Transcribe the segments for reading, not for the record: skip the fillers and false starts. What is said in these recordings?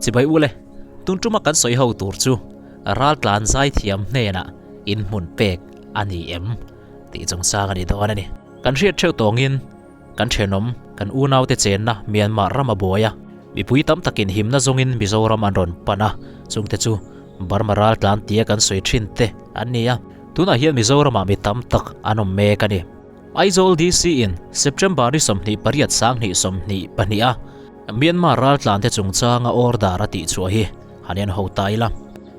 Chibai ule, tun tuma kan sawi ho tur chu raltlan zaithiam hnenah inhmun pek a ni em tih chungchang a ni dawn a ni. Kan hriat theuh tawngin kan thenawm, kan unaute chenna Myanmar ram a buai a, mipui tam takin himna zawngin Mizoram an rawn pan a, chungte chu Burma raltlan tia kan sawi thin te an ni a, tunah hian Mizoramah mi tam tak an awm mek a ni. Aizawl DC in September ni 28 sanghnih 22 a Myanmar raltlan te chungchanga order a tihchhuah hi han en ho ta ila.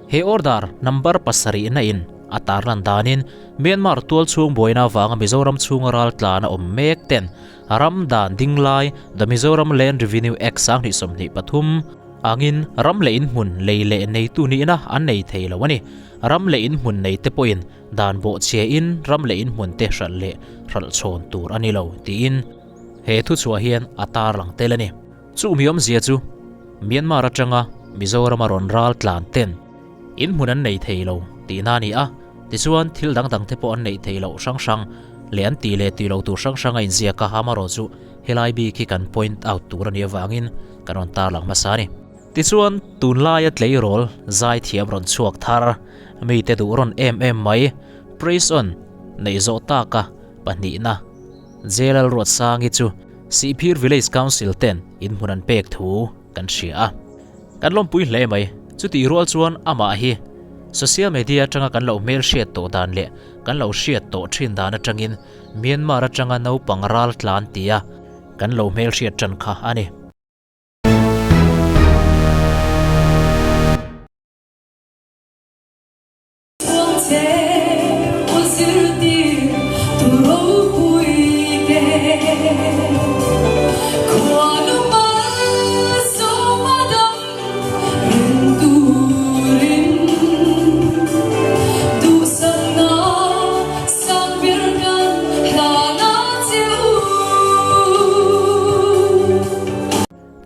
He order number pasarih na in a tarlan danin Myanmar tualchhung buaina avanga Mizoram chhunga raltlan a awm mek ten ram dan ding lai The Mizoram Land Revenue Act sanghnih 23 angin ram leh inhmun lei leh neitu nihna an nei thei lo a ni. Ram leh inhmun nei te pawhin Dan bawhchhia in ram leh in hmun te hralh leh hralh chhawn tur a ni lo tiin he thuchhuah hian a tarlang tel a ni. Chu mi awmzia chu Myanmar atanga Mizoram a rawn ral tlan ten in hmun an nei thei lo tihna a ni a, tichuan thil dang dang te pawh an neih theih loh hrang hrang leh an tih leh tih loh tur hrang hrang a inziak a, amaherawhchu helai bik hi kan point out tur a nih avangin kan rawn tarlang hmasa a ni. Tichuan tunlaia tleirawl zaithiam rawn chhuak thar Mite duh rawn em em mai, Praise On neih zawh taka pahnihna Jelal Ruatsangi chu Sihphir Village Council ten inhmun an pek thu kan hria a. Kan lawmpui hle mai, chutih rual chuan amah hi social media atanga kan lo hmelhriat tawh dan leh kan lo hriat tawh thin dan atangin Myanmar atanga naupang ral tlan tia kan lo hmelhriat tan kha a ni.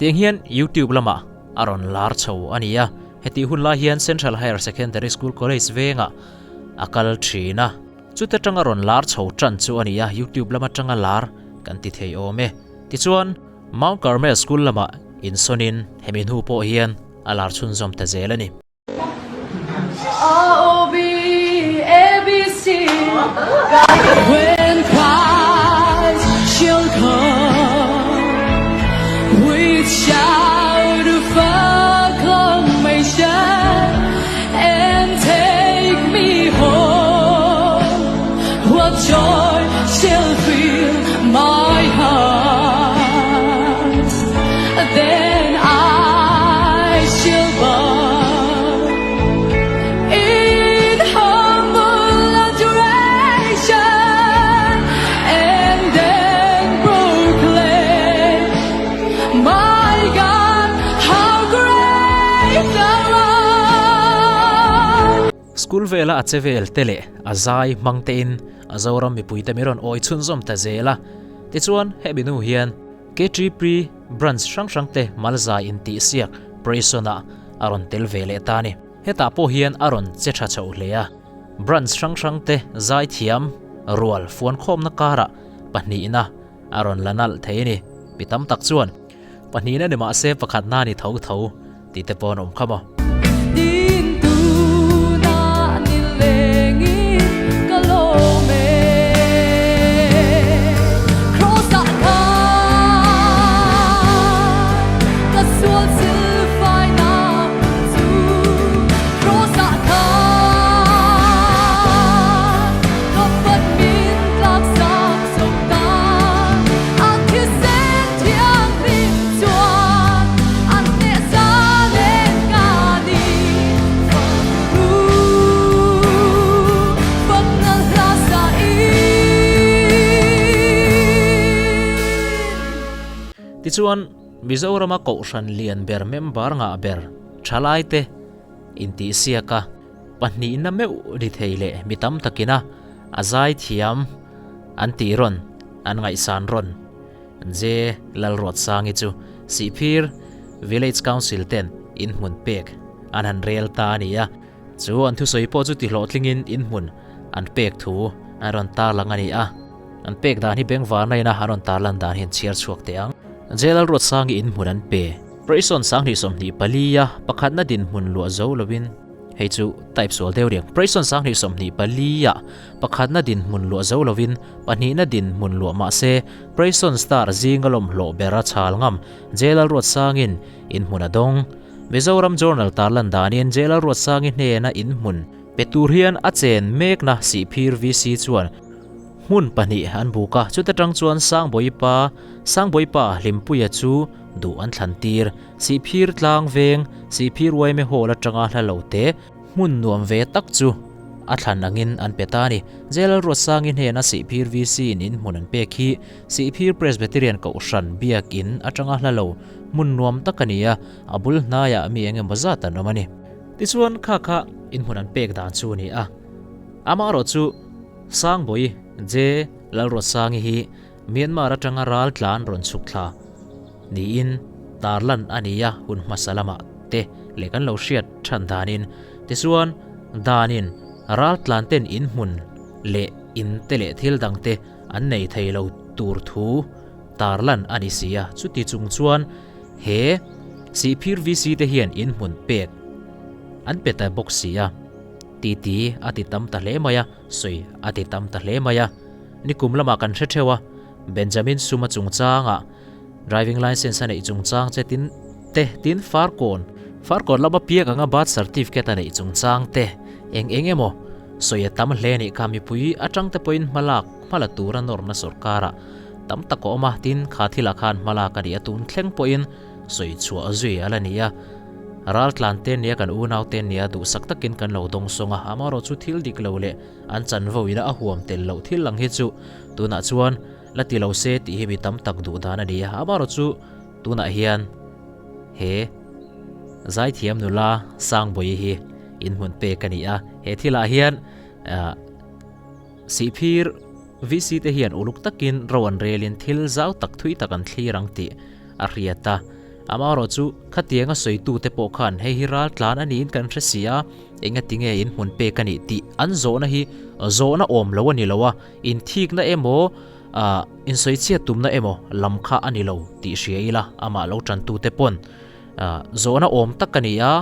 Tiang hian YouTube lamah a rawn lar chho a ni a. Hetih hun lai hian Central Higher Secondary School College vengah a kal thin a. Chuta tanga rawn lar chho tan chu a ni a, YouTube lam atanga lar kan ti thei awm e. Tichuan, Mount Carmel School lamah insawnin hemi hnu pawh hian a lar chhunzawm ta zel a ni. A O B A B C When Christ shall come with shout of acclamation and take me home What joy shall fill my heart Then I shall bow in humble adoration and then proclaim My God, how great thou art. School vela a che vel te leh a zai hmang tein a Zoram mipuite mi rawn awi chhunzawm ta zel a. Tichuan, hemi hnu hian KTP branch hrang hrang te malzai intihsiak Prison-ah a rawn tel ve leh ta a ni. Hetah pawh hian a rawn che tha chhoh hle a. Branch hrang hrang te zaithiam rual fuankhawmna karah pahnihna a rawn la nalh thei a ni. Mi tam tak chuan pahnihna ni mahse pakhatna a ni tho tho tih te pawh an awm kha maw. Tichuan, Mizorama Kohhran lian ber member ngah ber thalaite intihsiaka pahnihna meuh ni thei leh mi tam takina a zaithiam an tih rawn an ngaihsan rawn. J. Lalruatsangi chu Sihphir Village Council ten inhmun pek an han rel ta a ni a, chu an thusawi pawh chu tihlawhtlingin inhmun an pek thu an rawn tarlang a ni a, an pek dan hi bengvarna ina an rawn tarlan dan hi an chhiar chhuak teh ang. J. Lalruatsangi inhmun an pe. Prayson 2024 a pakhatna dinhmun luah zo lovin, hei chu type sual deuh riang, Prayson 2024 ah pakhatna dinhmun luah zo lovin pahnihna dinhmun luah mah se Prayson star zinga lawmhlawh ber a chhal ngam Jailal Ruatsangin inhmun a dawng. Mizoram Journal tarlan danin Jailal Ruatsangi hnena inhmun pe tur hian a chen mekna Sihphir VC chuan Hmun pahnih an buk a, chuta tang chuan Sangbawipa, Sangbawipa Hlimpuia chu duh an thlan tir. Sihphir tlang veng, Sihphir Uaime Hall atanga hla lo te, hmun nuam ve tak chu a thlan angin an pe ta a ni. Jailal Ruatsangi hnena Sihphir VC in inhmun an pek hi Sihphir Presbyterian Kohhran Biak In atanga hla lo hmun nuam tak a ni a, a bul hnaiah mi eng emaw zat an awm a ni. Tichuan kha kha inhmun an pek dan chu a ni a, amaherawh chu Sangbawi, Je Lalruatsangi hi Myanmar atanga ral tlan rawn chhuk thla niin tarlan a ni a, hun hmasa lamah te leh kan lo hriat than danin. Tichuan, danin ral tlan ten in hmun leh in te leh thil dang te an nei thei lo tur thu tarlan a ni si a, chuti chung chuan he Sihphir VC te hian in hmun pek an pe ta bawk si a. Titi a ti tam ta hle mai a, sawi a ti tam ta hle mai a. Nikum lamah kan hre theuh a, Benjamin Suma chungchangah driving licence a neih chungchang che tin te tin Farkawn, Farkawn lama piak anga birth certificate a neih chungchang te eng eng emaw sawi a tam hle nih kha mipui atang te pawhin hmalak hmala tura nawrna sorkarah tam tak a awm a, tin kha thilah khan hmalak a nih a tun thleng pawhin sawi chhuah zui a la ni a. Raltlan te nia kan unau te nia duhsak takin kan lo dawng sawng a, amaherawh chu thil dik lo leh an chanvo ina a huam tel loh thil ang hi chu tunah chuan la ti lo se tih hi mi tam tak duh dan a ni a, amaherawh chu tunah hian he zaithiam nula Sangbawi hi inhmun pek a ni a, he thilah hian Sihphir VC te hian uluk takin ro an relin thil zau tak thui tak an thlir ang tih a hriat a. Amaherawh chu khatianga sawitute pawh khan hei hi ral tlan a niin kan hre si a, engati nge in hmun pek a nih tih an zawhna hi zawhna awm lo a ni lo a, inthikna emaw ah insawichhiat tumna emaw lam kha a ni lo tih hria ila amah lo tantute pawn Ah, zawhna awm tak a ni a,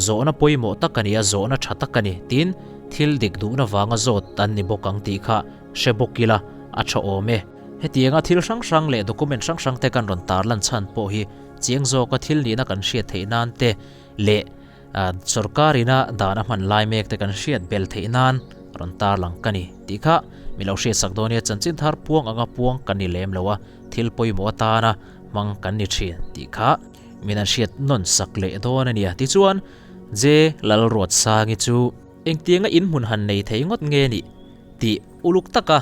zawhna pawimawh tak a ni a, zawhna tha tak a ni, tin, thil dik duhna vanga zawt an ni bawk ang tih kha hre bawk ila a tha awm e. Hetianga thil hrang hrang leh document hrang hrang te kan rawn tarlan chhan pawh hi chiang zawka thil nihna kan hriat theih nan te leh sorkar ina dan a hman lai mek te kan hriat bel theih nan rawn tarlang ka ni tih kha mi lo hriatsak dawn nia chanchin thar puang anga puang kan ni lem lo a, thil pawimawh atana hmang kan ni thin tih kha min an hriat nawn sak leh dawn a nia. Tichuan, Je Lalruatsangi chu engtianga in hmun han nei thei ngawt nge nih tih uluk taka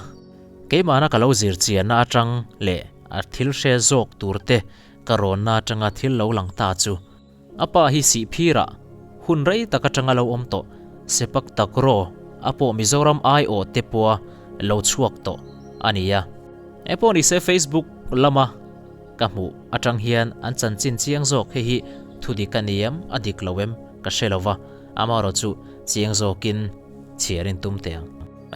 keimahna ka lo zir chianna atang leh a thil hre zawk tur te ka rawnna atanga thil lo lang ta chu a pa hi Sihphirah hun rei tak atanga lo awm tawh Sepak Takraw a pawh Mizoram aiawh te pawha lo chhuak tawh a ni a. Engpawh nise Facebook lama ka hmuh atang hian an chanchin chiang zawk hei hi thu dik a ni em a dik lo em ka hre lo va, amaherawh chu chiang zawkin chhiar in tum teh ang.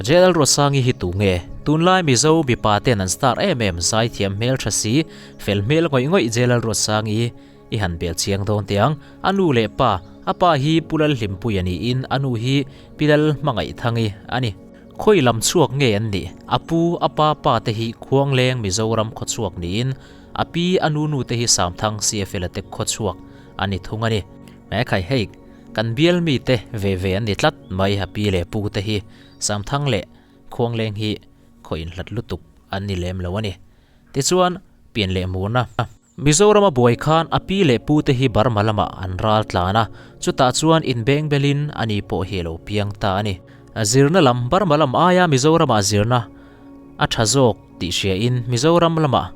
JL Ruatsangi hi tu nge? Tunlai Mizo mipa ten an star em em zaithiam hmel tha si, fel hmel ngawih ngawih JL Ruatsangi hi i han bel chiang dawn teh ang. A nu leh pa, a pa hi Pu Lalhlimpuia niin a nu hi Pi Lalhmangaihthang-i a ni. Khawi lam chhuak nge an nih? A pu, a pa pa te hi Khuangleng Mizoram khaw chhuak niin a pi, a nu nu te hi Samthang CFL-a te khaw chhuak a ni thung a ni. Hmekhai hei, kan bial mi te ve ve an ni tlat mai a pi leh pu te hi Samthang leh Khuangleng hi khaw inhlat lutuk an ni lem lo a ni. Tichuan, pian leh murna. Mizoram a buai khan a pi leh pu te hi Burma lamah an ral tlan a, chutah chuan inbengbelin a ni pawh hi a lo piang ta a ni. Zirna lam, Burma lam aia Mizoramah zirna a tha zawk tih hriain Mizoram lamah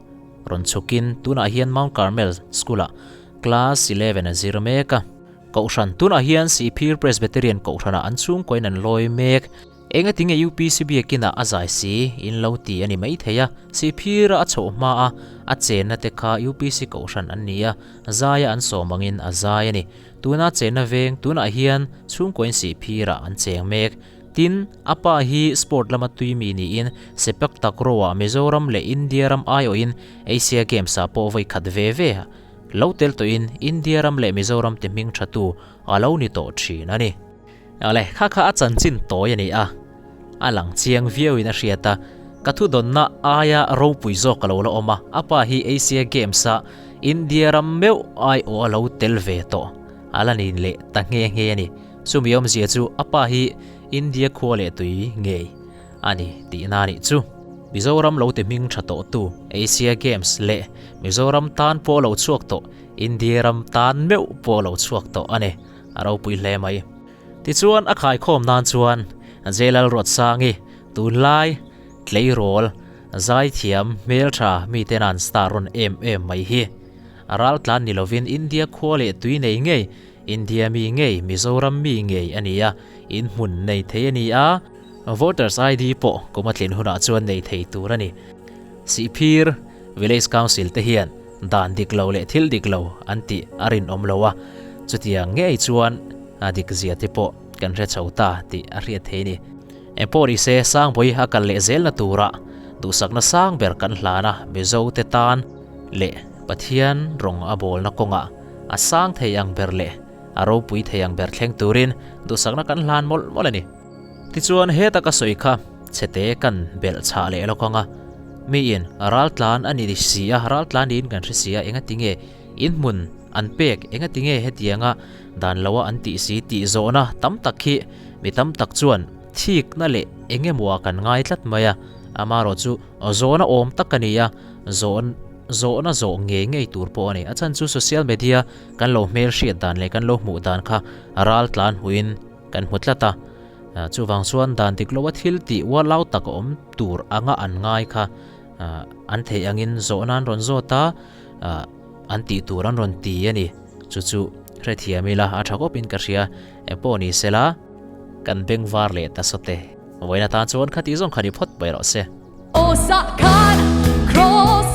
rawn chhukin tunah hian Mount Carmel School-ah Class 11 a zir mek a. Kohhran, Tunah hian Sihphir Presbyterian Kohhranah an chhungkawiin an lawi mek. Engati nge UPC biakinah a zai si in lo ti a ni maithei a, Sihphira a chhoh hma a, a chenna te kha UPC kohhran an ni a, zaia an sawm angin a zai a ni. Tuna chenna veng tunah hian chhungkawiin Sihphirah an cheng mek. Tin, a pa hi sport lama tui mi niin Sepak Takraw-ah Mizoram leh India ram aiawhin Asia Games-ah pawh vawi khat ve ve. lo tel tawhin India ram leh Mizoram ti hming thatu a lo ni tawh thin a ni. Awle, kha kha a chanchin tawi a ni a, a lang chiang viauin a hriat a, ka thudawnna aia ropui zawk a lo la awm a, a pa hi Asia Games-a India ram meuh aiawh a lo tel ve tawh a la ni leh ta nghe nghe a ni. Chumi awmzia chu a pa hi India khua leh tui ngei a ni tihna a nih chu. Mizoram lo ti hming tha tawhtu Asia Games leh Mizoram tan pawh lo chhuak tawh India ram tan meuh pawh lo chhuak tawh a ni. A ropui hle mai. Tichuan a khaikhawm nan chuan J Lalruatsangi tunlai tleirawl zaithiam hmeltha miten an star rawn em em mai hi. A raltlan ni lovin India khua leh tui nei ngei India mi ngei Mizoram mi ngei a ni a, inhmun nei thei a ni a, Voters ID pawh kum a tlin hunah chuan nei thei tur a ni. Sihphir Village Council te hian dan dik lo leh thil dik lo an tih a rinawm lo a, chutiang ngei chuan a dik zia te pawh kan hre chho ta tih a hriat thei a ni. Engpawh ni se Sangbawi a kal leh zelna turah duhsakna sang ber kan hlan a, Mizo te tan leh Pathian rawng a bawlna kawngah a sang thei ang ber leh a ropui thei ang ber thleng turin duhsakna kan hlan mawlh mawlh a ni. Tichuan heta ka sawi kha chhete kan belh chhah leh lawk ang a, miin raltlan a ni si a, raltlan niin kan hre si a, engatinge inhmun an pek, engatinge hetianga dan loa an tih si tih zawhna tam tak hi mi tam tak chuan thikna leh engemaw ah kan ngai tlat mai a, amaherawhchu zawhna awm tak a ni a, zawh zawhna zawh ngei ngei tur pawh a ni. A chhan chu social media kan lo hmelhriat dan leh kan lo hmuh dan kha raltlan hmuhin Kan hmu tlat a, chuvang chuan dan dik loa thil tih ualau tak a awm tur anga an ngai kha an theih angin zawhna an rawn zawt a, an tih tur an rawn ti a ni. Chu chu hrethiam ila a tha khawpin ka hria, engpawh ni sela kan beng var leh ta sawt e. Vawiin atan chuan khati zawng kha ni phawt mai rawh se. Aw sah khan cross.